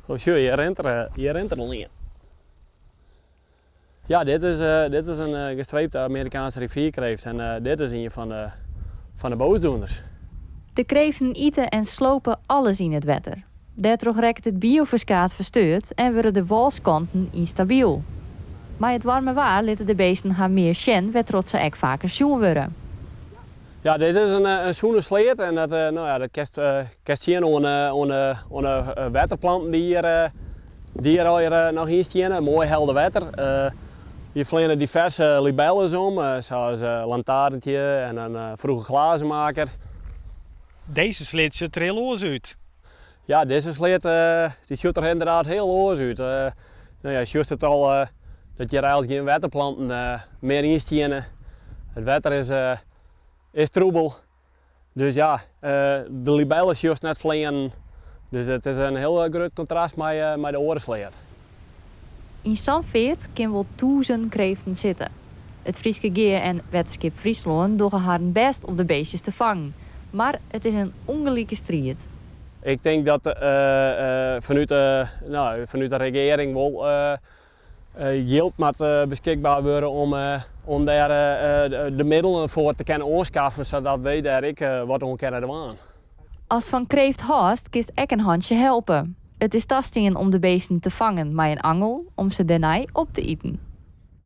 Oh, sjoch, hjir rint er, hjir rint er al ien. Ja, dit is in gestreepte Amerikaanse rivierkreeft en dit is ien fan de boosdoeners. De kreeften ite en slope alles yn it wetter. Dêrtroch rekket it bioferskaat fersteurd en wurde de wâlskanten ynstabyl. Mei it waarme waar litte de beesten har mear sjen wêrtroch't se ek faker sjoen wurde. Ja, dit is in sûne sleat en dat, no ja, dat kinst sjen oan de wetterplanten dy't hjir al noch yn steane. Moai helder wetter. Hier fleane diverse libelles om, sa as lantaarntje en in vroege glazenmaker. Dizze sleat sjocht der hiel oars út. Ja, dizze sleat dy sjocht der ynderdaad hiel oars út. No ja, sjochst it al dat hjir eigentlik gjin wetterplanten mear yn steane. It wetter is troebel. Dus ja, de libellen sjochst net fleanen. Dus it is in hiel grut kontrast mei de oare sleat. Yn sa'n feart kin wol 1000 kreeften sitte. It Fryske Gea en Wetterskip Fryslân dogge harren bêst om de beestjes te fangen. Mar it is in ûngelike striid. Ik tink dat no, fanút de regearing wol jild moat beskikber wurde om dêr de middelen foar te kinnen oanskaffen, sadat wy dêr ek wat oan kinne dwaan. Ast fan kreeft hâldst, kinst ek in hantsje helpe. It is tastien om de beesten te fangen mei in angel om se dêrnei op te iten.